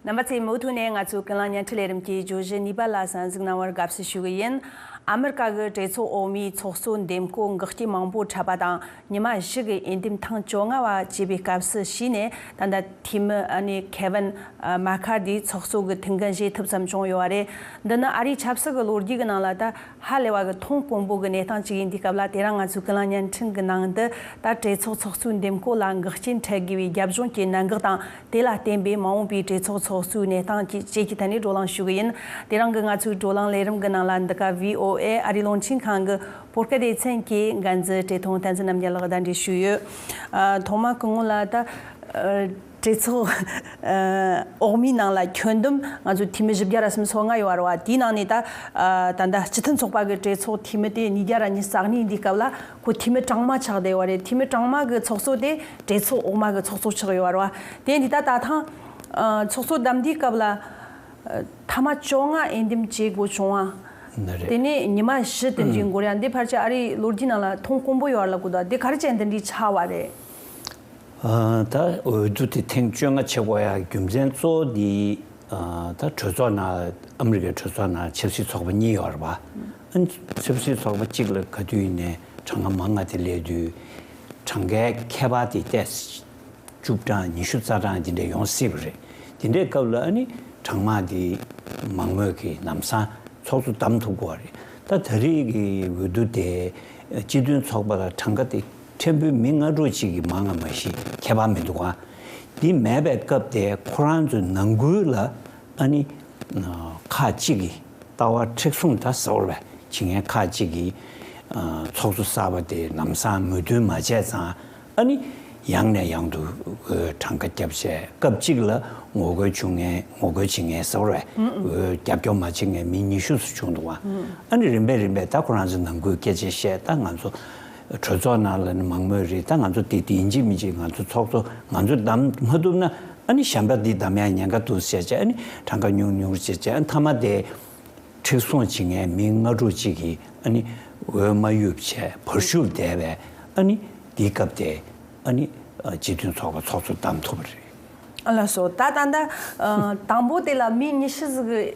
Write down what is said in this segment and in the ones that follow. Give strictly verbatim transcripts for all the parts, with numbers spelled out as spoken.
རྣམ་པ་ཚོས་མུ་མཐུད་ནས་ང་ཚོའི་ཀུན་གླེང་བརྙན་འཕྲིན་ལས་རིམ་གྱི་བརྗོད་གཞི་ནུས་པ་ལ་གསན་གཟིགས་གནང་བར་དགའ་བསུ་ཞུ་གི་ཡིན། ཨ་མི་རི་ཀ་གི་གྲོས་ཚོགས་འོག་མའི་ཚོགས་གཙོ་འདེམས་བསྐོ་འགོག་རྐྱེན་མང་པོ་འཕྲད་པ་དང་། ཉི་མ་བཞི་གི་འོས་འདེམས་ཐེངས་བཅོ་ལྔ་བ་བྱས་པའི་སྐབས་སུ་ཕྱིན་ནས། ད་ལྟ་འཐུས་མི་ཨ་ནི་ཁེ་ཝིན་ཨ་མེག་ཁར་ཐི་ཚོགས་གཙོ་གི་ཐུགས་འགན་བཞེས་ཐུབ་ཙམ་བྱུང་ཡོད་པ་རེད། འདི་ནི་ཨ་རིའི་ཆབ་སྲིད་ཀྱི་ལོ་རྒྱུས་ཀྱི་ནང་ལ་ད་ཧ་ལས་པ་གི་མཐོང་དཀོན་པོ་གི་གནས་སྟངས་ཅིག་ཡིན་དུས་སྐབས་ལ། དེ་རིང་ང་ཚོའི་ཀུན་གླེང་བརྙན་འཕྲིན་གྱི་ནང་དུ་ད་གྲོས་ཚོགས་ཚོགས་གཙོའི་འདེམས་བསྐོ་ལ་འགོག་རྐྱེན་འཕྲད་དགོས་པའི་རྒྱབ་ལྗོངས་ཀྱི་གནད་འགག་དང་། དེ་ལ་བརྟེན་པའི་མ་འོངས་པའི་གྲོས་ཚོགས་ཚོགས་གཙོའི་གནས་སྟངས་ཀྱི་བཅས་ཀྱི་ཐད་ནས་བགྲོ་གླེང་ཞུ་གི་ཡིན། དེ་རིང་གི་ང་ཚོའི་བགྲོ་གླེང་ལས་རིམ་གྱི་ནང་ལ་འདི་ག་བྷི་ཨོ་ཨེ་ཨ་རིའི་རླུང་འཕྲིན་ཁང་གི་བོད་སྐད་སྡེ་ཚན་གྱི་འགན་འཛིན་བཀྲས་མཐོང་བསྟན་འཛིན་རྣམ་རྒྱལ་ལགས་གདན་འདྲེན་ཞུས་ཡོད། ཨ། ཐོག་མ་སྐུ་ངོ་ལ་ད་ཨ་གྲོས་ཚོགས་ཨ་འོག་མའི་ནང་ལ་ཁྱོན་བསྡོམས་ང་ཚོ་འཐུས་མི་བཞི་བརྒྱ་ར་སུམ་ཅུ་སོ་ལྔ་ཡོད་རེད་བ། དེའི་ནང་ནས་ད་ཨ་ད་ལྟ་སྤྱི་མཐུན་ཚོགས་པ་གི་གྲོས་ཚོགས་འཐུས་མི་དེ་ཉིས་བརྒྱ་ར་ཉི་ཤུ་རྩ་གཉིས་འདིའི་སྐབས་ལ་ཁོ་འཐུས་མི་གྲངས་མང་ཆགས་བསྡད་ཡོད་རེད། འཐུས་མི་གྲངས་མང་གི་ཚོགས་གཙོ་དེ་གྲོས་ཚོགས་འོག་མ་གི་ཚོགས་གཙོ་ཆགས་ཡོད་རེད་བ། དེ་འདི་ད་ད་ཐེངས་ཨ་ཚོགས་གཙོ་བདམས་དུས་སྐབས་ལ་ཨ་ཐེངས་མ་བཅོ་ལྔ་འོས་འདེམས་བྱེད་དགོས་བྱུང་བ། ནི་རེད། དེ་ནས་ཉི་མ་བཞི་དེ་འདྲའི་འགོར་ཡ། འདི་ཕལ་ཆེར་ཨ་རིའི་ལོ་རྒྱུས་ནང་ལ་མཐོང་དཀོན་པོ་ཡོད་རེད་ལབ་དགོས་འདུག་དེ་ག་རེ་བྱས་འདི་འདྲའི་ཆགས་པ་རེད། ཨ་ད་འོས་བསྡུ་དེ་ཐེངས་བཅོ་ལྔ་བྱེད་དགོས་ཡ་རྒྱུ་མཚན་གཙོ་བོ་འདི། ཨ་ད་གྲོས་ཚོགས་ནང་ཨ་མི་རི་ཀའི་གྲོས་ཚོགས་ནང་ཆབ་སྲིད་ཚོགས་པ་གཉིས་ཡོད་རེད་པ། ཨ་ཆབ་སྲིད་ཚོགས་པ་གཅིག་ལ་ག་དུས་ཡིན་ནའི་གྲངས་ཀ་མང་ང་དེ་སླེབས་དུས་གྲངས་ཀའི་ཁྱད་པར་དེ་ཏོག་ཙམ་བཅུ་གྲངས་ཉི་ཤུ་རྩ་གྲངས་དེ་འདྲ་ཡོང་སྲིད་པ་རེད། དེ་འདྲའི་སྐབས་ལ་ཨ་ནི་གྲངས་མང་དེ་མང་མོས་ཀྱིས་ལམ་སང་ཚོགས་གཙོ་བདམས་ཐུབ་དགོས་པ་རེད། ད་ད་རེས་ཀྱི་འོས་བསྡུ་དེ་སྤྱི་མཐུན་ཚོགས་པ་ལ་གྲངས་ཀ་དེ་ཕྲན་བུ་མི་ལྔ་དྲུག་ཅིག་གིས་མང་ང་མ་གཞི་ཁྱད་པར་མི་འདུག་ག་འདི་མེད་པའི་སྐབས་དེ་ཁོ་རང་ཚོའི་ནང་ཁུལ་ལ་ཨ་ནི་ཁག་ཅིག་གིས་ལྟ་བ་མཁྲེགས་བཟུང་ད་ཟེར་བ་བྱེད་མཁན་ཁག་ཅིག་གིས་ཚོགས་གཙོ་གསར་པ་དེ་ལམ་སང་མོས་མཐུན་མ་བྱས་ཙང་ཨ་ནི་ཡང་ནས་ཡང་དུ་གྲངས་ཀ་བརྒྱབ་བྱས། སྐབས་གཅིག་ལ་ངོ་རྒོལ་བྱུང་མཁན་ངོ་རྒོལ་བྱེད་མཁན་ཟེར་བ་རེད། རྒྱབ་སྐྱོར་མ་བྱེད་མཁན་མི་ཉི་ཤུ་ཙམ་བྱུང་འདུག་བ། ཨ་ནི་རིམ་པས་རིམ་པས་ད་ཁོ་རང་ཚོ་ནང་ཁུལ་སྐད་ཆ་བཤད། ད་ང་ཚོ་གྲོས་ཚོགས་ནང་ལ་ནི་མང་མོས་རེད། ད་ང་ཚོ་དེ་དེ་ཡིན་གཅིག་མིན་གཅིག་ང་ཚོ་ཚོགས་གཙོ་ང་ཚོ་བདམས་མ་ཐུབ་ན་ཨ་ནི་གཞན་པ་འདི་བདམས་ཡ་ཉེན་ཁ་འདུག་ཟེར་བྱས། ཨ་ནི་གྲངས་ཀ་ཉུང་ཉུང་བྱས་བྱས། ཨ་ནི་མཐའ་མ་དེ་མཁྲེགས་བཟུང་བྱེད་མཁན་མི་ལྔ་དྲུག་ཅིག་གིས་ཨ་ནི་འོས་མ་ཡུབ་བྱས་བར་ཞུགས་བསྡད་པས། ཨ་ནི་དེའི་སྐབས་དེ་ཨ་ནི་སྤྱི་མཐུན་ཚོགས་པ་ཚོགས་གཙོ་བདམས་ཐུབ་པ་རེད། ཨ་ལགས་སོ། ད་ད་ལྟ་ཨ་དང་པོ་དེ་ལ་མི་ཉི་ཤུ་ཟིག་གིས་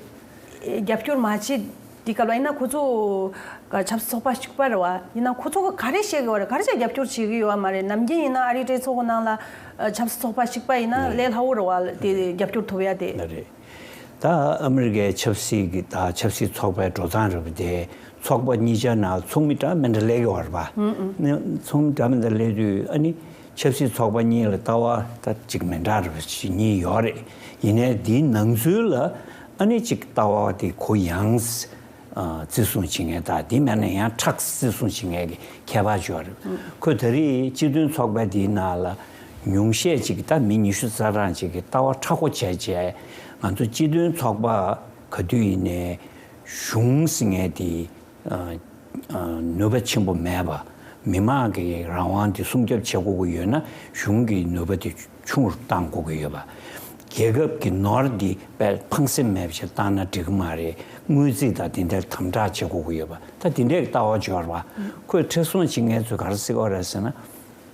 རྒྱབ་སྐྱོར་མ་བྱས་དུས་སྐབས་ལ་ཡིན་ན། ཁོ་ཚོ་ག་ཆབ་སྲིད་ཚོགས་པ་གཅིག་པ་རེད་བ། ཡིན་ན་ཁོ་ཚོ་གི་ག་རེ་བཤད་གི་བ་རེད། ག་རེ་བྱས་རྒྱབ་སྐྱོར་བྱེད་གི་ཡོད་བ་མ་རེད། ནམ་རྒྱུན་ཡིན་ན་ཨ་རིའི་གྲོས་ཚོགས་གི་ནང་ལ་ཨ་ཆབ་སྲིད་ཚོགས་པ་གཅིག་པ་ཡིན་ན་ལས་སླ་བོ་རེད་བ། དེ་རྒྱབ་སྐྱོར་ཐོབ་ཡ་དེ། ལགས་རེད། ད་ཨ་མི་རི་ཀའི་ཆབ་སྲིད་ཀྱི་ད་ཆབ་སྲིད་ཚོགས་པའི་འགྲོ་སྟངས་རེད་པ། དེ་ཚོགས་པ་གཉིས་ཆ་ནང་ཚོགས་མི་འདྲ་མི་འདྲ་སླེབས་ཀྱི་ཡོད་རེད་པ། ཨུ་ཨུ། ནི་ཚོགས་མི་འདྲ་མི་འདྲ་སླེབས་དུས་ཨ་ནི་ཆབ་སྲིད་ཚོགས་པ་གཉིས་ལ་ལྟ་བ་ད་ཅིག་མི་འདྲ་རེད་པ་ཞིག་གཉིས་ཡོད་རེད། ཡིན་ནའི་འདིའི་ནང་ཚུལ་ལ་ཨ་ནི་ཅིག་ལྟ་བ་དེ་གུ་ཡངས་ཨ་བརྩི་སྲུང་བྱེད་མཁན་དང་། དེ་མེད་ན་ཡང་མཁྲེགས་བརྩི་སྲུང་བྱེད་མཁན་གྱི་ཁྱད་པར་ཅིག་ཡོད་རེད། ཁོས་ད་རེས་སྤྱི་མཐུན་ཚོགས་པ་འདིའི་ནང་ལ་ཉུང་ཤས་ཅིག་ད་མི་ཉི་ཤུ་རྩ་གྲངས་ཅིག་གིས་ལྟ་བ་མཁྲེགས་པོ་བྱས་བྱས། ང་ཚོ་སྤྱི་མཐུན་ཚོགས་པ་ག་དུས་ཡིན་ནའི་གཞུང་ཟེར་མཁན་དེ་ཨ་ཨ་ནུས་པ་ཆེན་པོ་མེད་པ། མི་མང་གི་རང་དབང་དེ་སྲུང་སྐྱོབ་བྱེད་དགོས་ཀྱི་ཡོད་ན་གཞུང་གི་ནུས་པ་དེ་ཆུང་རུ་གཏང་དགོས་ཀྱི་ཡོད་པ། རྒྱལ་ཁབ་ཀྱི་ནོར་འདི་དཔེ་ཕངས་སེམས་མེད་པ་ཞིག་བཏང་ན་འགྲིག་གི་མ་རེད། དངུལ་རྩིས་དང་དེ་འདྲར་དམ་དྲག་བྱེད་དགོས་ཀྱི་ཡོད་པ། ད་དེ་འདྲའི་ལྟ་བ་འབྱོར་བ། ཁོས་མཁྲེགས་བཟུང་བྱེད་མཁན་ཚོས་ག་རེ་ཟེར་གྱི་ཡོད་རེད་ཟེར་ན།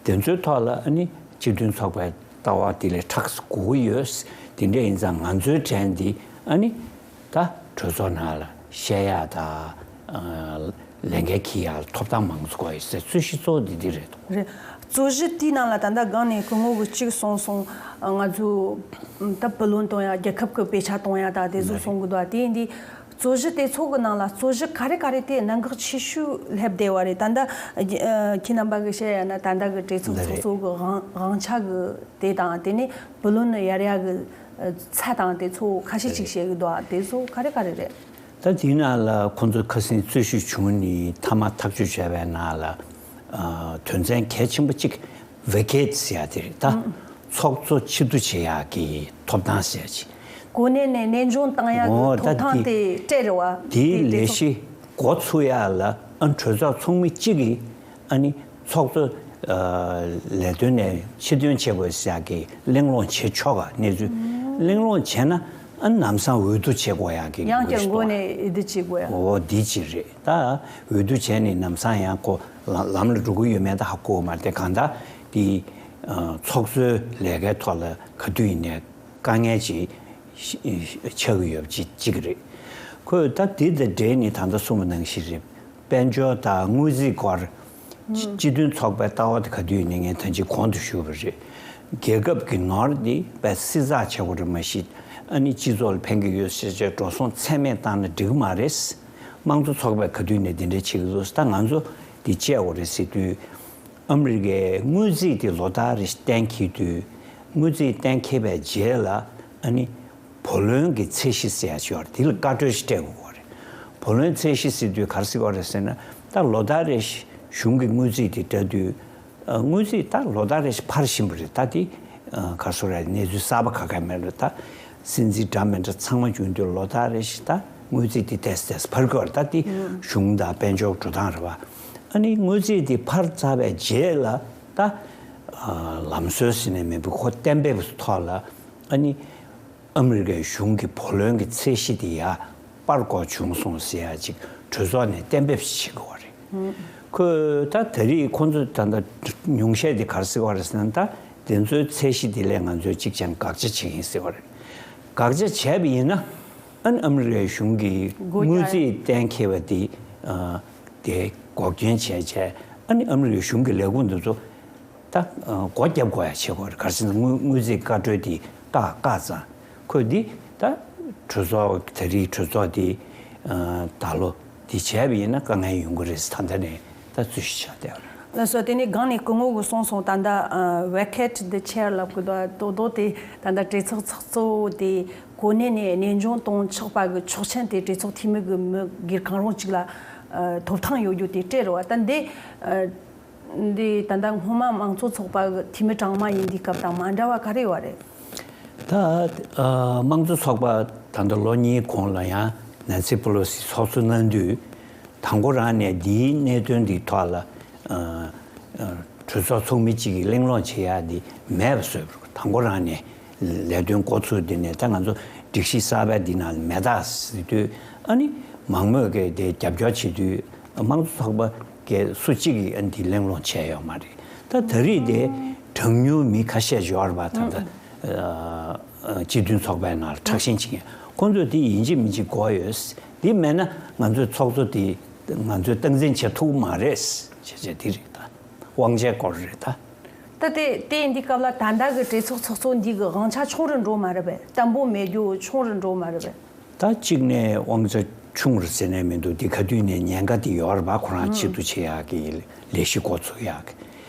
དེ་ཚོའི་ཐོག་ལ་ཨ་ནི་སྤྱི་མཐུན་ཚོགས་པའི་ལྟ་བ་དེ་ལས་མཁྲེགས་དགོས་ཀྱི་ཡོད། དེ་འདྲ་ཡིན་ཙང་ང་ཚོའི་གྲས་འདི་ཨ་ནི་ད་གྲོས་ཚོགས་ནང་ལ་བཤད་ཡ་དང་ཨ་ལས་འགན་འཁྱེར་ཡ་ལ་ཐོབ་ཐང་མང་ཙམ་དགོས་ཡོད་ཟེར། རྩོད་གཞི་གཙོ་བོ་འདི་འདི་རེད་དོ། རེད། རྩོད་གཞི་དེའི་ནང་ལ་ད་ལྟ་སྒང་ནས་སྐུ་ངོ་གིས་གཅིག་གསུངས་སོང་། ང་ཚོ་ད་བུ་ལོན་གཏོང་ཡ། རྒྱལ་ཁབ་ཀྱི་དཔེ་ཆ་གཏོང་ཡ་དང་དེ་ཚོ་གསུང་གི་འདུག་དེ་ཡིན་དུས། རྩོད་གཞི་དེ་ཚོ་གི་ནང་ལ་རྩོད་གཞི་ག་རེ་ག་རེ་དེ་གནད་འགག་ཆེ་ཤོས་སླེབས་བསྡད་པ་རེད། ད་ལྟ་ཨ་ཁྱེད་རྣམ་པ་གིས་བཤད་ཡ་ན། ད་ལྟ་གི་གྲོས་ཚོགས་ཚོགས་གཙོ་གི་དབང་དབང་ཆ་གི་དེ་དང་། དེ་ནས་བུ་ལོན་གཡར་ཡ་གི་ཚད་དང་དེ་ཚོ་ཁ་ཤས་ཅིག་བཤད་གི་འདུག་དེ་ཚོ་ག་རེ་ག་རེ་རེད། ད་དེའི་ནང་ལ་ཁོང་ཚོ་ཁ་སང་རྩོད་གཞི་བྱུང་ནས་མཐའ་མ་ཐག་གཅོད་བྱས་པའི་ནང་ལ་ཨ་དོན་ཚན་གལ་ཆེན་པོ་གཅིག་ཝེ་ཀེཊ་ཟེར་ཡ་དེ་རེད། ད་ཚོགས་གཙོ་ཕྱིར་བསྡུ་བྱེད་ཡག་གི་ཐོབ་ཐང་ཟེར་ཡ་ཅིག་གོ་གནས་ནས་གནས་དབྱུང་བཏང་ཡག་གི་འོ་ད་ཐོབ་ཐང་དེ་དེ་སྤྲད་རེད་བ། དེའི་དེ་ལས་གཞི་འགོ་ཚུགས་ཡག་ལ་ཨ་གྲོས་ཚོགས་ཚོགས་མི་གཅིག་གིས་ཨ་ནི་ཚོགས་གཙོ་ཨ་ལས་དོན་ནས་ཕྱིར་འདོན་བྱེད་དགོས་ཟེར་ཡག་གི་གླེང་སློང་བྱེད་ཆོག་ག་གནས་ཚུལ་གླེང་སློང་བྱས་ན་ཨ་ལམ་སང་འོས་བསྡུ་བྱེད་དགོས་ཡག་གི་ཡང་བསྐྱར་འགོ་ནས་འོས་བསྡུ་བྱེད་དགོས་ཡག་འོ་འདི་གཅིག་རེད། ད་འོས་བསྡུ་བྱས་ནས་ལམ་སང་ཡང་ཁོ་ལ་ལམ་ལ་འགྲོ་གི་ཡོད་མེད་ད་ཧ་གོ་མ་རེད། དེ་གང་ལྟར་དེ་ཚོགས་གཙོའི་ལས་ཀའི་ཐོག་ལ་ག་དུས་ཡིན་ནའི་དཀའ་ངལ་ཅིག་ ཆགས་ཀྱི་ཡོད་པ་ཅིག་ཅིག་རེད། ཁོས་ད་དེ་དང་འབྲེལ་ནས་ད་ལྟ་གསུངས་པ་ནང་བཞིན་རེད། དཔལ་འབྱོར་དང་དངུལ་རྩིས་སྐོར། སྤྱི་སྤྱི་མཐུན་ཚོགས་པའི་ལྟ་བ་དེ་ག་དུས་ཡིན་ནའི་ངས་ད་ཅི་གོང་དུ་ཞུས་པ་རེད། རྒྱལ་ཁབ་ཀྱི་ནོར་འདི་བས་བསྲི་ཚགས་བྱེད་དགོས་རེད་མ་གཞི། ཨ་ནི་སྤྱི་ཚོགས་ལ་ཕན་གྱི་ཡོད་ཟེར་བྱས་འགྲོ་སོང་ཚད་མེད་བཏང་ན་འགྲིག་གི་མ་རེད། དམངས་གཙོ་ཚོགས་པས་ག་དུས་ནས་འདི་འདྲ་བྱེད་ཀྱི་འདུག་ད་ང་ཚོ་འདི་བྱེད་དགོས་རེད་ཟེར་དུས། ཨ་མི་རི་ཀའི་དངུལ་རྩིས་དེ་ལོ་ལྟར་རེ་བཞིན་གཏན་འཁེལ་དུས། དངུལ་རྩིས་གཏན་འཁེལ་བའི་རྗེས་ལ་ཨ་ནི་བུ་ལོན་གྱི་ཚད་གཞི་ཟེར་ཡ་ཅིག་ཡོད་རེད། དེ་ལ་བཀའ་འཁྲོལ་ཞིག་སྤྲད་དགོས་ཀྱི་རེད། བུ་ལོན་ཚད་གཞི་ཟེར་དུས་ག་རེ་ཟེར་གྱི་ཡོད་རེད་ཟེར་ན། ད་ལོ་ལྟར་རེ་བཞིན་གཞུང་གི་དངུལ་རྩིས་དེ་བསྒྲགས་དུས། ཨ། དངུལ་རྩིས་ད་ལོ་ལྟར་རེ་བཞིན་འཕར་བཞིན་པ་རེད། ད་དེ་ཨ་ག་རེ་ཟེར་དགོས་རེད། གནས་ཚུལ་གསར་པ་ག་ག་མེད་རེད། ད་སྲིད་འཛིན་འདྲ་མི་འདྲ་ཚང་མ་བྱུང་དུས་ལོ་ལྟར་རེ་བཞིན་ད་དངུལ་རྩིས་དེ་ཏོག་ཙམ་ཏོག་ཙམ་འཕར་གྱི་ཡོད་རེད། ད་དེ་གཞུང་དང་དཔལ་འབྱོར་འགྲོ་སྟངས་རེད་པ། ཨ་ནི་དངུལ་རྩིས་དེ་འཕར་ཚར་བའི་རྗེས་ལ་ད་ཨ་ལམ་སྲོལ་ཟེར་ནའི་མི་འདུག་ཁོ་གཏན་འབེབས་ཐོག་ལ་ཨ་ནི་ཨ་མི་རི་ཀའི་གཞུང་གི་བུ་ལོན་གྱི་ཚད་གཞི་དེ་ཡར་སྤར་དགོས་བྱུང་སོང་ཟེར་ཡ་ཅིག་གྲོས་ཚོགས་ནས་གཏན་འབེབས་ཤིག་བྱེད་དགོས་པ་རེད། ཁོས་ད་ད་རེས་ཁོ་ཚོ་ད་ལྟ་ཉུང་ཤས་དེ་ག་རེ་ཟེར་བ་རེད་ཟེར་ན། ད་དེ་ཚོའི་ཚད་གཞི་དེ་ལས་ང་ཚོས་གཅིག་ཀྱང་དགག་བྱ་བྱེད་ཀྱི་ཡིན་ཟེར་བ་རེད། དགག་བྱ་བྱས་པ་ཡིན་ན། ཨ་ནི་ཨ་མི་རི་ཀའི་གཞུང་གིས་སྒོ་དངུལ་རྩིས་གཏན་འཁེལ་བ་དེ་ཨ་དེ་འགོག་རྐྱེན་བྱས་བྱས། ཨ་ནི་ཨ་མི་རི་ཀའི་གཞུང་གི་ལས་ཁུངས་འདི་ཚོ་ད་ཨ་སྒོ་བརྒྱབ་དགོས་ཡ་བྱེད་དགོས་རེད། ག་རེ་ཟེར་ན་དངུལ་དངུལ་རྩིས་བཀའ་འཁྲོལ་དེ་བཀག་བཀག་ཙང་ཁོས་འདི་ད་གྲོས་ཚོགས་ད་རེས་གྲོས་ཚོགས་དེ་ཨ་ད་ལོ་འདི་བྱས་པ་ཡིན་ན་དཀའ་ངལ་ཡོང་གི་རེད་ཟེར། ད་ལྟ་ནས་ད་ཚུལ་ཞིག་ཆགས་བསྡད་པ་རེད། ལགས་སོ། དེ་ནས་སྒང་ནས་སྐུ་ངོ་གིས་གསུངས་སོང་། ད་ལྟ་ཨ་vacate the chair ལབ་ཀྱི་འདུག་དོ་དོ་དེ་ད་ལྟ་གྲོས་ཚོགས་ཚོགས་གཙོ་དེ་གོ་གནས་ནས་གནས་དབྱུང་གཏོང་ཆོག་པ་གི་ཆོག་མཆན་དེ་གྲོས་ཚོགས་འཐུས་མི་གི་མི་སྒེར་གང་རུང་གཅིག་ལ་ཨ་ཐོབ་ཐང་ཡོད་རྒྱུ་དེ་སྤྲད་རེད་པ། ད་འདི་ཨ་འདི་ད་ལྟ་སྔོན་མ་དམངས་གཙོ་ཚོགས་པ་གི་འཐུས་མི་གྲངས་མང་ཡིན་དུས་སྐབས་དང་མ་འདྲ་བ་ག་རེ་ཡོད་རེད། ད་ཨ་དམངས་གཙོ་ཚོགས་པ་ད་ལྟ་ལོ་གཉིས་གོང་ལ་ཡང་ནན་སི་པེ་ལོ་སི་ཚོགས་གཙོ་གནང་དུས། དང་པོ་རང་ནས་འདིའི་གནད་དོན་འདིའི་ཐོག་ལ་ཨ་ཨ་གྲོས་ཚོགས་ཚོགས་མི་གཅིག་གིས་གླེང་སློང་བྱེད་ཡ་འདི་མེད་པ་བཟོས་པ་རེད། དང་པོ་རང་ནས་ལས་དོན་འགོ་ཚུགས་དུས་ནས་ད་ང་ཚོ་སྒྲིག་གཞི་གསར་པ་འདི་ནང་ལ་མེད་ད་ཟེར་དུས། ཨ་ནི་མང་མོས་ཀྱིས་དེ་རྒྱབ་སྐྱོར་བྱེད་དུས། དམངས་གཙོ་ཚོགས་པ་གས་སུ་གཅིག་གིས་ཨ་འདི་གླེང་སློང་བྱས་ཡོད་མ་རེད། ད་ད་རེས་དེ་གྲངས་ཉུང་མི་ཁ་ཤས་ཡོད་རེད་པ། ད་ལྟ་ཨ་སྤྱི་མཐུན་ཚོགས་པའི་ནང་ལ་ཁྲག་ཤེད་ཅིག་ཡིན། ཁོང་ཚོས་དེ་ཡིན་གཅིག་མིན་གཅིག་དགོས་ཡོད། དེ་མེད་ན་ང་ཚོའི་ཚོགས་གཙོ་དེ་ང་ཚོས་སྟངས་འཛིན་བྱེད་ཐུབ་མ་རེད་ཅེས་བྱས། དེ་རེད། ད་དབང་ཆའི་སྐོར་རེད་ད། ད་དེ་དེ་འདི་སྐབས་ལ་ད་ལྟ་གི་གྲོས་ཚོགས་ཚོགས་གཙོ་འདི་གི་དབང་ཆ་ཆུང་རུ་འགྲོ་མ་རེད་པས། བརྟན་པོ་མེད་རྒྱུ་ཆུང་རུ་འགྲོ་མ་རེད་པས། ད་གཅིག་ནས་དབང་ཆ་ཆུང་རུ་ཟེར་ནས་མི་འདུག་འདི་ག་དུས་ནས་ཉེན་ཁ་དེ་ཡོད་རེད་པ། ཁོ་རང་ཆེད་དུ་བྱེད་ཡག་གི་ལས་གཞི་འགོ་ཚུགས་ཡག་གི་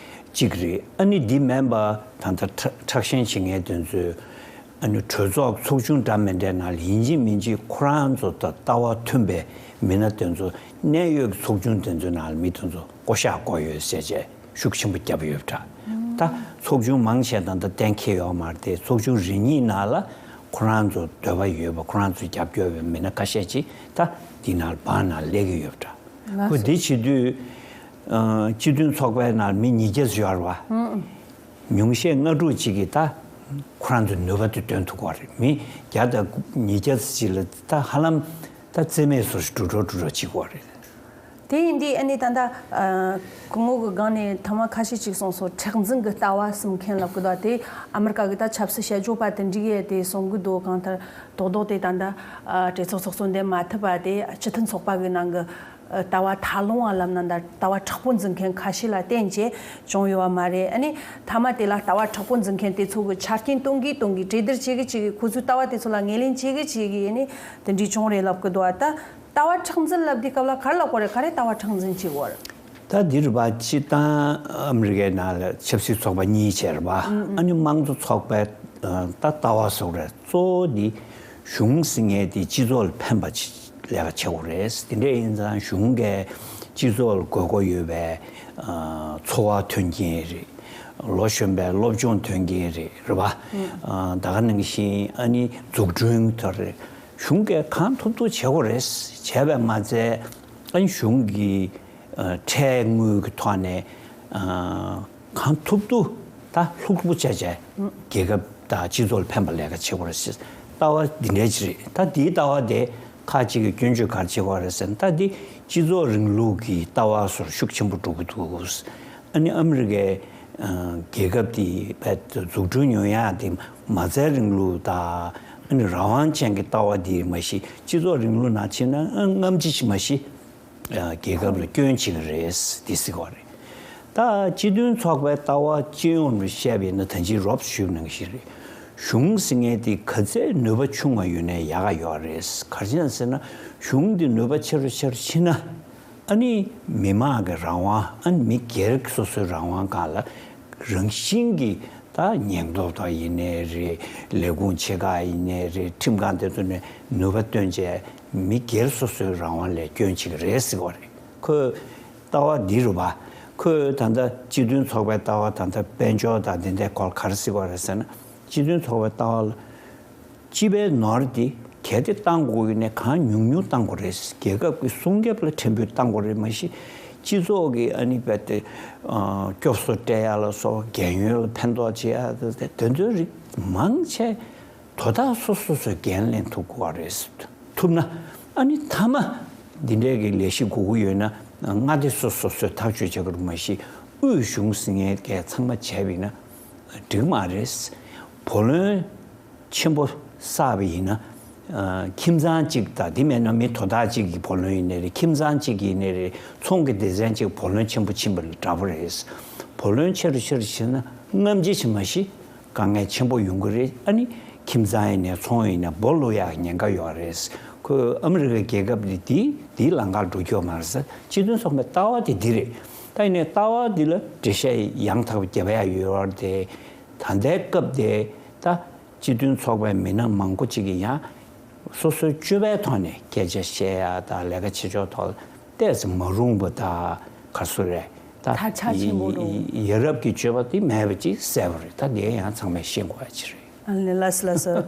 གཅིག་རེད། ཨ་ནི་འདི་མིན་པ་ད་ལྟ་ཁྲག་ཁྲག་ཤེད་བྱེད་མཁན་དེ་ཚོས། ཨ་ནི་གྲོས་ཚོགས་ཚོགས་ཆུང་འདྲ་མི་འདྲའི་ནང་ལ་ཡིན་གཅིག་མིན་གཅིག་ཁོ་རང་ཚོ་དང་ལྟ་བ་མཐུན་པའི་མི་སྣ་དེ་ཚོ་གནད་ཡོད་ཀྱི་ཚོགས་ཆུང་དེ་ཚོའི་ནང་ལ་མི་དེ་ཚོ་བསྐོ་གཞག་དགོས་ཡོད་ཟེར་བྱས་ཤུགས་ཆེན་པོ་བརྒྱབ་ཡོད་པ་འདྲ། ད་ཚོགས་ཆུང་མང་ཆེ་ད་ལྟ་གཏན་འཁེལ་ཡོད་མ་རེད་དེ། ཚོགས་ཆུང་རེ་གཉིས་ནང་ལ་ཁོ་རང་ཚོ་འདོད་པ་ཡོད་པ། ཁོ་རང་ཚོ་རྒྱབ་སྐྱོར་བའི་མི་སྣ་ཁ་ཤས་ཅིག་ད་འདི་ནང་ལ་བང་ནང་སླེབས་ཀྱི་ཡོད་པ་འདྲ། ཁོ་འདི་བྱེད་དུས་ཨ་སྤྱི་མཐུན་ཚོགས་པའི་ནང་མི་ཉིས་བརྒྱ་ཙམ་ཡོད་རེད་པ། ཉུང་ཤས་ལྔ་དྲུག་ཅིག་གིས་ད་ཁོ་རང་ཚོའི་ནུས་པ་དེ་འདོན་ཐུབ་ཀྱི་རེད། མི་བརྒྱ་དང་ཉིས་བརྒྱ་ཙམ་ཅིག་ལ་ད་ཧ་ལམ་ད་རྩིས་མེད་བཟོ་ཞིག་འགྲོ་འགྲོ་འགྲོ་འགྲོ་བྱེད་ཀྱི་རེད། དེ་ཡིན་དུས་ཨ་ནི་ད་ལྟ་ཨ་སྐུ་ངོ་གི་སྒང་ནས་ཐ་མ་ཁ་ཤས་ཅིག་གསུངས་སོང་། མཁྲེགས་འཛིན་གྱི་ལྟ་བ་གསུམ་མཁན་ལབ་ཀྱི་འདུག་དེ་ཨ་མི་རི་ཀ་གི་ད་ཆབ་སྲིད་དཔྱད་བརྗོད་པ་དེ་འདྲ་གིས་དེ་གསུང་གི་འདུག་གང་ལྟར་རྡོག་རྡོག་དེ་ད་ལྟ་ཨ་གྲོས་ཚོགས་ཚོགས་གཙོ་འདེམས་མ་ཐུབ་པ་དེ་སྤྱི་མཐུན་ཚོགས་པ་གི་ནང་གི་ལྟ་བ་ཐབས་ལོང་བ་ལབ་ན་འདྲ། ལྟ་བ་མཁྲེགས་པོ་འཛིན་མཁན་ཁ་ཤས་ལ་བརྟེན་བྱས་བྱུང་ཡོད་པ་མ་རེད། ཨ་ནི་མཐའ་མ་དེ་ལ་ལྟ་བ་མཁྲེགས་པོ་འཛིན་མཁན་དེ་ཚོ་གི་ཆ་རྐྱེན་སྟོན་གི་སྟོན་གི་གྲོས་བསྡུར་བྱེད་གི་བྱེད་གི་ཁོ་ཚོའི་ལྟ་བ་དེ་ཚོ་ལ་ངོས་ལེན་བྱེད་གི་བྱེད་གི་ཨ་ནི་དེ་འདྲའི་བྱུང་རེད་ལབ་གི་འདུག་ད་ལྟ་བ་མཁྲེགས་འཛིན་ལབ་དུས་སྐབས་ལ་ག་རེ་ལབ་དགོས་རེད། ག་རེ་ལྟ་བ་མཁྲེགས་འཛིན་བྱེད་དགོས་རེད། ད་འདི་རུ་བ་སྤྱི་བཏང་ཨ་མི་རི་ཀའི་ནང་ལ་ཆབ་སྲིད་ཚོགས་པ་གཉིས་བྱས་རེད་པ། ཨ་ནི་དམངས་གཙོ་ཚོགས་པའི་ད་ལྟ་བ་སོགས་རེད། གཙོ་བོ་འདི་གཞུང་ཟེར་མཁན་དེ་སྤྱི་ཚོགས་ལ་ཕན་པ་ཅིག་ལས་ཀ་བྱེད་དགོས་རེད། དེ་འདྲ་ཡིན་ཙང་གཞུང་གིས་སྤྱི་ཚོགས་ལ་དགོས་མཁོ་ཡོད་པའི་ཨ་འཚོ་བ་ཐོན་སྐྱེད་རེད། ལོ་གཞོན་པའི་སློབ་སྦྱོང་ཐོན་སྐྱེད་རེད། རེད་པ། ཨ་ད་ག་ནང་བཞིན་ཨ་ནི་འཛུགས་སྐྲུན་དེ་རེད། གཞུང་གིས་གང་ཐུབ་ཐུབ་བྱེད་དགོས་རེད། བྱས་པས་མ་ཚད་ཨ་ནི་གཞུང་གི་ཨ་ཁྲལ་དངུལ་གྱི་ཐོག་ནས་ཨ་གང་ཐུབ་ཐུབ་ད་ལྷུག་ལྷུག་བྱས་བྱས་རྒྱལ་ཁབ་དང་སྤྱི་ཚོགས་ལ་ཕན་པ་ལས་ཀ་བྱེད་དགོས་རེད་ཟེར། ལྟ་བ་འདི་འདྲ་ཅིག་རེད། ད་འདིའི་ལྟ་བ་དེ་ཁག་ཅིག་གིས་སྐྱོན་བརྗོད་ག་རེ་བྱེད་དགོས་རེད་ཟེར་ན། ད་འདི་སྤྱི་ཚོགས་རིང་ལུགས་ཀྱི་ལྟ་བ་ཚོར་ཤུགས་ཆེན་པོ་འགྲོ་གི་འདུག་ཨ་ནི་ཨ་མི་རི་ཀའི་ཨ་རྒྱལ་ཁབ་དེ་བས་འཛུགས་སྐྲུན་ཡོང་ཡག་དེ་མ་རྩའི་རིང་ལུགས་དང་ ཨ་ནི་རང་དབང་ཅན་གྱི་ལྟ་བ་འདི་མ་གཞི་སྤྱི་ཚོགས་རིང་ལུགས་ནང་ཕྱིན་ན་ཨ་སྔ་ཕྱི་ཞིག་མ་གཞི་ཨ་རྒྱལ་ཁབ་ལ་སྐྱོན་བྱེད་ཀྱི་རེད་འདི་ཟེར་གྱི་ཡོད་རེད། ད་སྤྱི་མཐུན་ཚོགས་པའི་ལྟ་བ་སྤྱི་ཡོངས་ལ་བཤད་པ་ཡིན་ན་ད་ཅི་རོབ་ཞུས་པ་ནང་བཞིན་རེད། གཞུང་ཟེར་མཁན་དེ་ག་ཚད་ནུས་པ་ཆུང་བ་ཡོད་ན་ཡག་ག་ཡོད་རེད། ག་རེ་བྱས་ན་ཟེར་ན་གཞུང་འདི་ནུས་པ་ཆེ་རུ་ཆེ་རུ་ཕྱིན་ན། ཨ་ནི་མི་མང་གི་རང་དབང་ཨ་ནི་མི་སྒེར་སོ་སོའི་རང་དབང་སྒང་ལ་རང་བཞིན་གྱིས་ད་ཉེན་རྟོག་དང་ཡིན་ནའི་རེད། ལས་ཁུངས་ཆེ་ཁག་ཡིན་ནའི་རེད། ཁྲིམས་ཁང་དེ་ཚོ་ནས་ནུས་པ་བཏོན་བྱས་མི་སྒེར་སོ་སོའི་རང་དབང་ལ་སྐྱོན་བྱེད་ཀྱི་རེད་ཟེར་བ་རེད། ཁོས་ལྟ་བ་འདི་རུ་བ། ཁོས་ད་ལྟ་སྤྱི་མཐུན་ཚོགས་པའི་ལྟ་བ་ད་ལྟ་དཔལ་འབྱོར་དང་འདི་འདྲའི་སྐོར་ག་རེ་ཟེར་བ་རེད་ཟེར་ན་སྤྱི་མཐུན་ཚོགས་པའི་ལྟ་བ་ལ། སྤྱི་པའི་ནོར་དེ་གལ་ཏེ་བཏང་དགོས་ཀྱི་ནས་གང་ཉུང་ཉུང་བཏང་དགོས་རེད། རྒྱལ་ཁབ་ཀྱི་སྲུང་སྐྱོབ་ལ་ཕྲན་བུ་བཏང་དགོས་རེད། མ་གཞི་སྤྱི་ཚོགས་ཀྱི་ཨ་ནི་རྦད་དེ་སྐྱོབ་གསོ་སྤྲད་ཡ་ལ་སོགས་རྒན་ཡོལ་ལ་ཕན་ཐོགས་བྱེད་ཡ་དེ་དེ་ཚོའི་རིགས་མང་ཆེ་དོ་བདག་སོ་སོ་སོས་འགན་ལེན་ཐུབ་དགོས་རེད། ཐུབ་ན་ཨ་ནི་མཐའ་མ་འདི་འདྲའི་གི་ལས་གཞི་དགོས་ཀྱི་ཡོད་ན་མངའ་སྡེ་སོ་སོ་སོས་ཐག་གཅོད་བྱེད་དགོས་རེད། མ་གཞི་དབུས་གཞུང་ཟེར་མཁན་གྱིས་ཚང་མ་བྱས་པ་ཡིན་ན་འགྲིག་མ་རེད། བུ་ལོན་ཆེན་པོ་བསགས་པ་ཡིན་ན། ཨ་ཁྱིམ་ཚང་གཅིག་དང་དེ་མེད་ན་མི་དོ་བདག་གཅིག་གི་བུ་ལོན་ཡིན་ནའི་རེད། ཁྱིམ་ཚང་གཅིག་ཡིན་ནའི་རེད། ཚོང་གི་སྡེ་ཚན་གཅིག་བུ་ལོན་ཆེན་པོ་ཕྱིན་པ་ལ་འདྲ་པོ་རེད། བུ་ལོན་ཆེ་རུ་ཆེ་རུ་ཕྱིན་ན་སྔ་ཕྱི་ཕྱིན་མ་གཞི་དཀའ་ངལ་ཆེན་པོ་ཡོང་གི་རེད། ཨ་ནི་ཁྱིམ་ཚང་ཡིན་ནའི་ཚོང་ཡིན་ནའི་སྦོ་ལུག་ཡག་ཉེན་ཁ་ཡོད་རེད། ཁོས་ཨ་མི་རི་ཀའི་རྒྱལ་ཁབ་འདི་འདིའི་ལམ་ཁར་འགྲོ་རྒྱུ་མ་རེད་ཟེར། སྤྱི་མཐུན་ཚོགས་པའི་ལྟ་བ་དེ་འདི་རེད། ད་ཡིན་ནའི་ལྟ་བ་འདི་ལ་འགྲེལ་བཤད་ཡང་དག་པ་རྒྱབ་ཡ་ཡོད་རེད་དེ། ད་ལྟའི་སྐབས་དེ་ད་སྤྱི་མཐུན་ཚོགས་པའི་མི་སྣ་མང་པོ་ཅིག་གིས་ཡང་སོ་སོའི་སྤྱོད་པའི་ཐོག་ནས་སྐད་ཆ་བཤད་ཡ་དང་ལས་ཀ་བྱེད་ཕྱོགས་ཐོག་ལ་ཏོག་ཙམ་མ་རུང་བ་དང་ག་རེ་ཟེར་དགོས་རེད། ད་ཐལ་ཆ་ཆེན་པོ་འགྲོ། ཡ་རབས་ཀྱི་སྤྱོད་པ་དེ་མེད་པ་ཅིག་གསལ་པོ་རེད། ད་དེ་ཡང་ཚང་མས་ཤེས་དགོས་ཡ་ཅིག་རེད། ཨ་ལེ་ལགས་སོ་ལགས་སོ།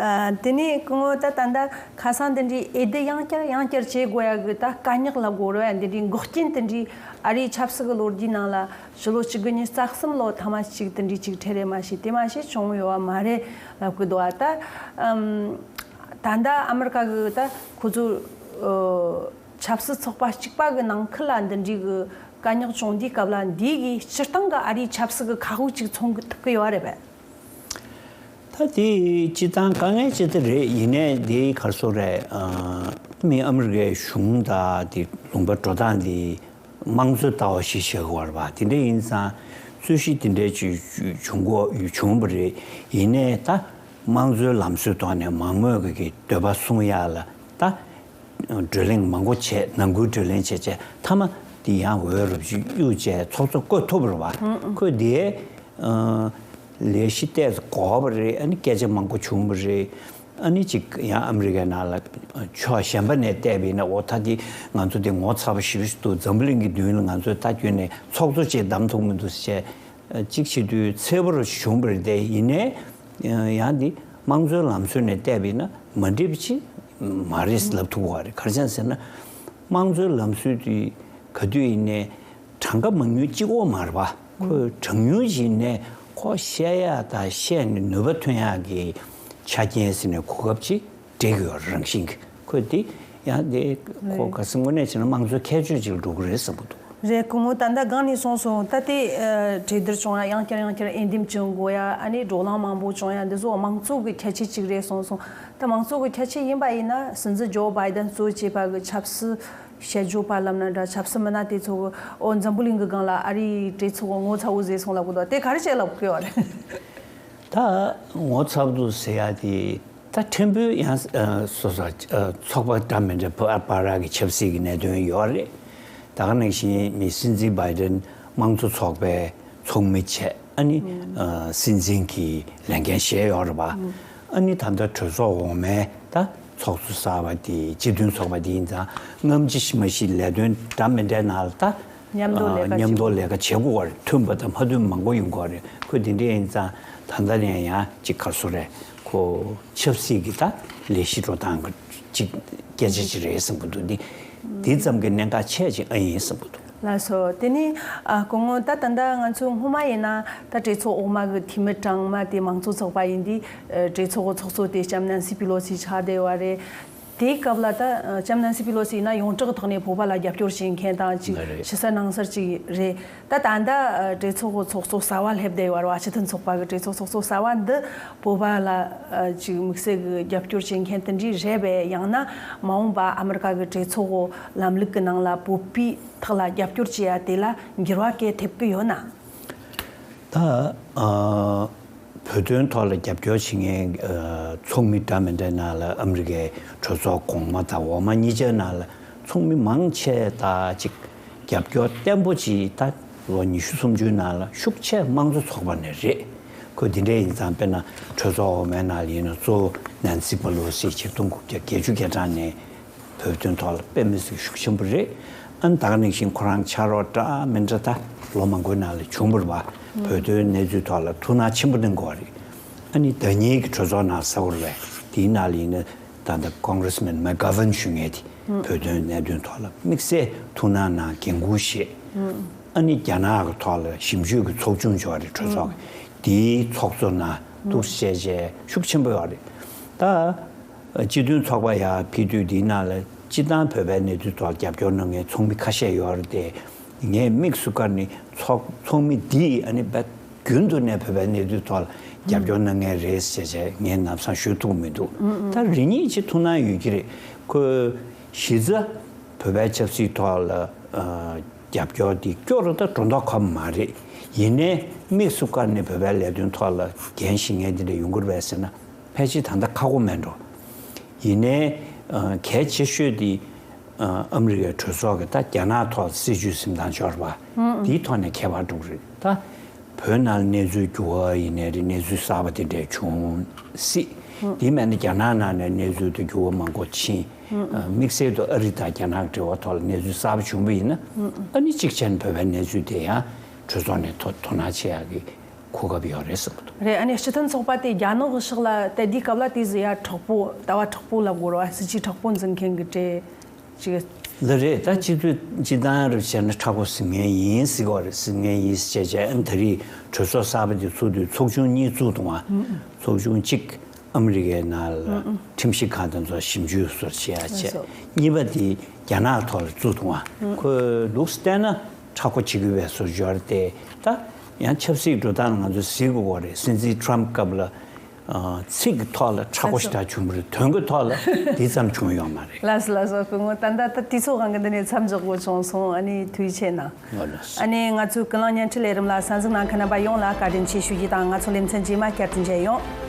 ཨ་དེ་ནས་སྐུ་ངོ་ད་ད་ལྟ་ཁ་སང་དེ་འདྲའི་འོས་བསྡུ་ཡང་བསྐྱར་ཡང་བསྐྱར་བྱེད་དགོས་ཡ་གི་ད་དཀའ་རྙོག་ལབ་དགོས་རེད་བ། འདི་འདྲའི་འགོག་རྐྱེན་དེ་འདྲའི་ཨ་རིའི་ཆབ་སྲིད་ཀྱི་ལོ་རྒྱུས་ནང་ལ་ཕྱི་ལོ་གཅིག་དགུ་ཉིས་རྩ་གསུམ་ལོ་ཐ་མ་གཅིག་དེ་འདྲའི་གཅིག་འཕྲད་རེད། མ་གཞི་དེ་མ་གཞི་བྱུང་ཡོད་བ་མ་རེད་ལབ་གི་འདུག་བ། ད་ཨམ་ད་ལྟ་ཨ་མི་རི་ཀ་གི་ད་ཁོ་ཚོ་ཨ་ཆབ་སྲིད་ཚོགས་པ་གཅིག་པ་གི་ནང་ཁུལ་ལ་འདི་འདྲའི་གི་དཀའ་རྙོག་བྱུང་དུས་སྐབས་ལ་འདི་གི་སྤྱིར་བཏང་གི་ཨ་རིའི་ཆབ་སྲིད་ཀྱི་ཁ་ཕྱོགས་ཅིག་མཚོན་གི་ཐུབ་ཀྱི་ཡོད་རེད་པས། ད་དེ་སྤྱིར་བཏང་དཀའ་ངལ་ཅིག་ད་རེད། ཡིན་ནའི་དེ་ག་རེ་ཟེར་དགོས་རེད། ཨ་མི་ཨ་མི་རི་ཀའི་གཞུང་དང་དེ་ལུང་པ་འགྲོ་སྟངས་དེ་དམངས་གཙོའི་ལྟ་བ་ཞིག་བཞག་གི་ཡོད་རེད་པ། དེ་འདྲ་ཡིན་ཙང་རྩོད་གཞི་དེ་འདྲ་ཅིག་བྱུང་གོ་བྱུང་བ་རེད། ཡིན་ནའི་ད་དམངས་གཙོའི་ལམ་སྲོལ་ཐོག་ནས་མང་མོས་ཀྱི་འདོད་པ་སྲུང་ཡ་ལ་ད་བགྲོ་གླེང་མང་པོ་བྱས། ནང་ཁུལ་བགྲོ་གླེང་བྱས་བྱས་མཐའ་མ་དེ་ཡང་འོས་རབས་ཅིག་གཡུགས་བྱས་ཚོགས་གཙོ་བསྐོ་ཐུབ་པ་རེད་པ། ཁོས་དེའི་ཨ་ལས་གཞི་ཏོག་ཙམ་འགོར་བ་རེད། ཨ་ནི་སྐད་ཆ་མང་པོ་བྱུང་བ་རེད། ཨ་ནི་ཅིག་ཡང་ཨ་མི་རི་ཀའི་ནང་ལ་ཕྱོགས་གཞན་པ་ནས་བལྟས་པ་ཡིན་ན་འོ་ད་དེ་ང་ཚོ་དེ་ངོ་ཚ་པོ་ཞེ་པོ་ཞིག་འདུག་འཛམ་བུ་གླིང་གི་མདུན་ལ་ང་ཚོས་ད་ཁྱོན་ནས་ཚོགས་གཙོ་ཅིག་བདམས་ཐུབ་མི་འདུག་ཟེར་བྱས་ཅིག་བྱེད་དུས་འཚེར་པོ་རུ་བྱུང་བ་རེད་དེ། ཡིན་ནའི་ཡང་དེ་དམངས་གཙོའི་ལམ་སྲོལ་ནས་བལྟས་པ་ཡིན་ན་མ་འགྲིག་པ་ཅིག་མ་རེད་ལབ་ཐུབ་ཀྱི་ཡོད་རེད། ག་རེ་བྱས་ཟེར་ན་དམངས་གཙོའི་ལམ་སྲོལ་དེ་ག་དུས་ཡིན་ནའི་གྲངས་ཀ་མང་ཉུང་གཅིག་པོ་མ་རེད་པ། ཁོས་གྲངས་ཉུང་ཞིག་ནས་ཁོ་བཤད་ཡ་དང་བཤད་ནས་ནུས་པ་ཐོན་ཡག་གི་ཆ་རྐྱེན་ཟེར་ནས་གོ་སྐབས་ཅིག་སྤྲད་ཀྱི་ཡོད་རེད། རང་བཞིན་གྱིས་ཁོས་དེ་ཡང་དེ་ཁོ་ག་སེ་དངོས་གནས་བྱས་ན་དམངས་གཙོའི་ཁྱད་ཆོས་ཅིག་ལ་འགྲོ་གི་རེད་བསམ་གྱི་འདུག་རེད། སྐུ་ངོ་ད་ལྟ་སྒང་ནས་གསུངས་སོང་། ད་དེ་ཨ་གྲོས་བསྡུར་བྱུང་ཡ། ཡང་བསྐྱར་ཡང་བསྐྱར་འོས་འདེམས་བྱུང་དགོས་ཡ། ཨ་ནི་བགྲོ་གླེང་མང་པོ་བྱུང་ཡ། འདི་ཚོ་དམངས་གཙོ་གི་ཁྱད་ཆོས་ཅིག་རེད་གསུངས་སོང་། ད་དམངས་གཙོ་གི་ཁྱད་ཆོས་ཡིན་པ་ཡིན་ན་སྲིད་འཛིན་ཇོ་བྷའི་ཏན་གཙོ་བྱས་པ་གི་ཆབ་སྲིད་དཔྱད་བརྗོད་པ་ལབ་ན་འདྲ། ཆབ་སྲིད་མི་སྣ་དེ་ཚོ་གི་འོ་འཛམ་བུ་གླིང་གི་སྒང་ལ་ཨ་རིའི་གྲོས་ཚོགས་ངོ་ཚ་བོ་བཟོས་སོང་ལབ་གི་འདུག་དེ་ག་རེ་བྱས་ལབ་གི་ཡོད་རེད། ད་ངོ་ཚ་བོ་ཟེར་ཡ་དེ་ད་ཕྲན་བུ་ཡང་ཨ་སོ་སོ་ཨ་ཚོགས་པ་འདྲ་མི་འདྲ་བར་བར་གྱི་ཆབ་སྲིད་ཀྱི་གནད་དོན་ཡོད་རེད། ད་ག་ནང་བཞིན་མི་སྲིད་འཛིན་བྷའི་ཏན་དམངས་གཙོ་ཚོགས་པའི་ཚོགས་མི་བྱས། ཨ་ནི་ཨ་སྲིད་འཛིན་གྱི་ལས་འགན་བཞེས་ཡོད་རེད་པ། ཨ་ནི་ད་ལྟ་གྲོས་ཚོགས་འོག་མའི་ད་ཚོགས་གཙོ་གསར་པ་དེ་སྤྱི་མཐུན་ཚོགས་པ་དེ་ཡིན་ཙང་སྔ་ཕྱི་ཞིག་མ་ཞིག་ལས་དོན་འདྲ་མི་འདྲའི་ནང་ལ་ད་མཉམ་དུ་ལས་ཀ་མཉམ་དུ་བྱེད་ལས་ཀ་བྱེད་དགོས་པ་རེད། མཐུན་པ་དང་མ་མཐུན་མང་པོ་ཡོང་གི་རེད། ཁོས་དེ་འདྲ་ཡིན་ཙང་ད་ལྟ་ནས་ཡང་ཅིག་ག་རེ་ཟེར་དགོས་རེད། ཁོ་ཆབ་སྲིད་ཀྱི་ད་ལས་གཞི་འགྲོ་སྟངས་ཀྱི་ཅིག་སྐད་ཆ་ཅིག་རེད་བསམ་གྱི་འདུག་འདི་འདི་ཙམ་གྱི་གནད་འགག་ཆེ་ཅིག་ཨ་ཡིན་བསམ་གྱི་འདུག་ལགས་སོ། དེ་ནས་ཨ་སྐུ་ངོ་ད་ད་ལྟ་ང་ཚོ་སྔོན་མ་ཡིན་ན་ད་གྲོས་ཚོགས་འོག་མ་གི་འཐུས་མི་གྲངས་མང་དེ་དམངས་གཙོ་ཚོགས་པ་ཡིན་དུས་ཨ་གྲོས་ཚོགས་ཀྱི་ཚོགས་གཙོ་དེ་ལྕམ་ནན་སི་པི་ལོ་སི་ཆགས་བསྡད་ཡོད་རེད། དེའི་སྐབས་ལ་ད་ལྕམ་ནན་སི་པི་ལོ་སི་ཡིན་ན་ཡོངས་གྲགས་ཐོག་ནས་བོད་པ་ལ་རྒྱབ་སྐྱོར་བྱེད་མཁན་དང་ཅིག་ལ་རེད། ཕྱི་སར་ནང་སར་ཅིག་རེད། ད་ད་ལྟ་གྲོས་ཚོགས་ཀྱི་ཚོགས་གཙོ་གསར་པ་སླེབས་བསྡད་ཡོད་རེད་བ། སྤྱི་མཐུན་ཚོགས་པ་གི་གྲོས་ཚོགས་ཚོགས་གཙོ་གསར་པ་འདི་བོད་པ་ལ་ཅིག་དམིགས་བསལ་གྱི་རྒྱབ་སྐྱོར་བྱེད་མཁན་དེ་འདྲས་རེད་པས། ཡང་ན་མ་འོངས་པ་ཨ་མི་རི་ཀ་གི་གྲོས་ཚོགས་ལམ་ལུགས་ཀྱི་ནང་ལ་བོད་པའི་ཐོག་ལ་རྒྱབ་སྐྱོར་བྱེད་ཡ་དེ་ལ་འགྱུར་བ་གལ་ཐེབས་ཀྱི་ཡོད་ན། ད་ཨ་བོད་དོན་ཐོག་ལ་རྒྱབ་སྐྱོར་བྱེད་མཁན་ཨ་ཚོགས་མི་འདྲ་མི་འདྲའི་ནང་ལ་ཨ་མི་རི་ཀའི་གྲོས་ཚོགས་གོང་མ་དང་འོག་མ་གཉིས་ཆའི་ནང་ལ་ཚོགས་མི་མང་ཆེ་ད་ཅིག་རྒྱབ་སྐྱོར་བརྟན་པོ་ཅིག་ད་ལོ་ཉི་ཤུ་སུམ་ཅུའི་ནང་ལ་ཤུགས་ཆེ་དམངས་གཙོ་ཚོགས་པ་ནས་རེད། ཁོ་འདི་འདྲ་ཡིན་ཙང་དཔེར་ན་གྲོས་ཚོགས་འོག་མའི་ནང་ལ་ཡིན་ན་གཙོ་བོ་ནན་སི་པ་ལོ་སི་ཆིག་སྟོང་དགུ་བརྒྱ་བརྒྱད་ཅུ་གྱ་གྲངས་ནས་བོད་དོན་ཐོག་ལ་དཔེ་མི་སྲིད་ཤུགས་ཆེན་པོ་རེད། ཨ་ནི་ད་ག་ནང་བཞིན་ཁོ་རང་ཕྱག་རོགས་འདྲ་མི་འདྲ་ད་ལོ་མང་པོའི་ནང་ལ་བྱུང་བ་རེད་བ། བོད་དོན་གནས་ཚུལ་ཐོག་ལ་ཐུགས་སྣང་ཆེན་པོ་གནང་གི་ཡོད་རེད། ཨ་ནི་ཟླ་ཉིན་གྱི་གྲོས་ཚོགས་ནང་གསལ་བོ་རེད་པས། དེའི་ནང་ལ་ཡིན་ན་ད་ལྟ་ཀོང་གྷི་རེ་སི་མེན་མེག་གྷ་ཝན་ཞུ་མཁན་དེ་བོད་དོན་གནད་དོན་ཐོག་ལ་དམིགས་བསལ་ཐུགས་སྣང་གནང་འགན་འཁུར་བཞེས། ཨ་ནི་རྒྱ་ནག་གི་ཐོག་ལ་ཞིབ་འཇུག་གི་ཚོགས་ཆུང་ཅིག་ཡོད་རེད། གྲོས་ཚོགས་ཀྱི་དེའི་ཚོགས་གཙོ་ནང་འདུག་བྱས་བྱས་ཤུགས་ཆེན་པོ་ཡོད་རེད། ད་སྤྱི་མཐུན་ཚོགས་པ་ཡར་ཕེབས་དུས་འདིའི་ནང་ལ་སྤྱིར་བཏང་བོད་པའི་གནས་ཚུལ་ཐོག་རྒྱབ་སྐྱོར་གནང་མཁན་ཚོགས་མི་ཁ་ཤས་ཡོད་རེད་དེ། ངས་དམིགས་སུ་བཀར་ནས་ཚོགས་ཚོགས་མི་འདིས་ཨ་ནི་བད་རྒྱུན་དུ་ནས་བོད་པའི་གནས་ཚུལ་ཐོག་ལ་རྒྱབ་སྐྱོར་གནང་མཁན་རེད་ཟེར་བྱས་ངས་ལམ་སང་ཤོད་ཐུབ་མི་འདུག་ད་རེ་གཉིས་ཅིག་ཐུགས་སྣང་ཡོད་ཀྱི་རེད། ཁོས་གཞི་རྩ་བོད་པའི་ཆབ་སྲིད་ཐོག་ལ་ཨ་རྒྱབ་སྐྱོར་འདི་སྐྱོ་རུ་ད་འགྲོ་མདོག་ཁ་པོ་མ་རེད། ཡིན་ནའི་དམིགས་སུ་བཀར་ནས་བོད་པའི་ལས་དོན་ཐོག་ལ་འགན་བཞེས་མཁན་འདི་འདྲ་ཡོང་གི་རེད་པས་ཟེར་ན། ཕལ་ཆེར་ད་ལྟ་ཁག་པོ་མེད་འགྲོ། ཡིན་ནའི་ཨ་གལ་ཆེ་ཤོས་དེ་ཨ་ཨ་མི་རི་ཀའི་གྲོས་ཚོགས་ཀྱི་ད་རྒྱ་ནག་ཐོག་སྲིད་བྱུས་འཛིན་སྟངས་སྦྱོར་བ་འདིའི་ཐོག་ནས་ཁྱད་པར་འགྲོ་གི་རེད། ད་བོད་ནང་གནས་ཚུལ་འགྱུར་བ་ཡིན་ནའི་རེད། གནས་ཚུལ་གསར་པ་དེ་འདྲ་བྱུང་སྲིད། དེ་མིན་ན་རྒྱ་ནག་ནང་ནས་གནས་ཚུལ་དེ་འགྱུར་བ་མང་པོ་ཕྱིན། ཨ་དམིགས་བསལ་དུ་ཨ་རི་དང་རྒྱ་ནག་འབྲེལ་བ་ཐོག་ལ་གནས་ཚུལ་གསར་པ་བྱུང་བ་ཡིན་ན། ཨ་ནི་གཅིག་བྱས་ན་བོད་པའི་གནས་ཚུལ་དེ་ཡང་གྲོས་ཚོགས་ནས་དོ་དོ་སྣང་བྱེད་ཡག་གི་གོ་སྐབས་ཡོད་རེད་བསམ་གྱི་འདུག་རེད། ཨ་ནི་སྤྱི་མཐུན་ཚོགས་པ་དེ་རྒྱ་ནག་གི་ཕྱོགས་ལ་དེ་དུས་སྐབས་ལ་དེ་ཟེར་ཡ་དྲག་པོ་ལྟ་བ་དྲག་པོ་ལབ་དགོས་རེད་བ། སྲིད་ཇུས་དྲག་པོ་འཛིན་མཁན་གྱི་གྲས་ཅིག་ལ་རེད། ད་སྤྱི་འཐུས་སྤྱི་བཏང་རུ་བྱས་ན་མཁྲེགས་པོ་ཟིན་མཁན་ཡིན་ཟེར་གྱི་ཡོད་རེད། ཟིན་མཁན་ཡིན་ཟེར་བྱས་བྱས་ཨ་ནི་ད་རེས་གྲོས་ཚོགས་གསར་པ་དེ་ཚུགས་དུས་ཚོགས་ཆུང་གཉིས་བཙུགས་འདུག་ཨ། ཚོགས་ཆུང་གཅིག་ཨ་མི་རི་ཀའི་ནང་ལ་ཁྲིམས་ཞིབ་ཁང་དེ་ཚོ་ཞིབ་འཇུག་སོགས་བྱེད་ཡ་བྱས། གཉིས་པ་དེ་རྒྱ་ནག་ཐོག་ལ་བཙུགས་འདུག་ཨ། ཁོས་ལུགས་བལྟས་ན་མཁྲེགས་པོ་བྱེད་ཀྱི་ཡོད་པའི་བཟོ་འཇོག་རེད་དེ། ད་ཡང་ཆབ་སྲིད་འགྲོ་སྟངས་ང་ཚོ་གཟིགས་དགོས་རེད། སྲིད་འཛིན་ཊརམ་སྐབས་ལ་ཨ་ཚིག་གི་ཐོག་ལ་མཁྲེགས་པོ་ཞེ་དྲག་བྱུང་བ་རེད། དོན་གྱི་ཐོག་ལ་དེ་ཙམ་བྱུང་ཡོད་མ་རེད། ལགས་སོ་ལགས་སོ། སྐུ་ངོ་ད་ལྟ་ད་དུས་ཚོད་གང་གི་འདི་ནས་མཚམས་འཇོག་དགོས་བྱུང་སོང་། ཨ་ནི་ཐུགས་རྗེ་ཆེ་གནང་། ལགས་སོ། ཨ་ནི་ང་ཚོའི་ཀུན་གླེང་བརྙན་འཕྲིན་ལས་རིམ་ལ་གསན་གཟིགས་གནང་མཁན་རྣམ་པ་ཡོངས་ལ་བཀའ་དྲིན་ཆེ་ཞུ་རྒྱུ་དང་། ང་ཚོ་ལེ་ཚན་རྗེས་མ་བསྐྱར་དུ་མཇལ་ཡོང་།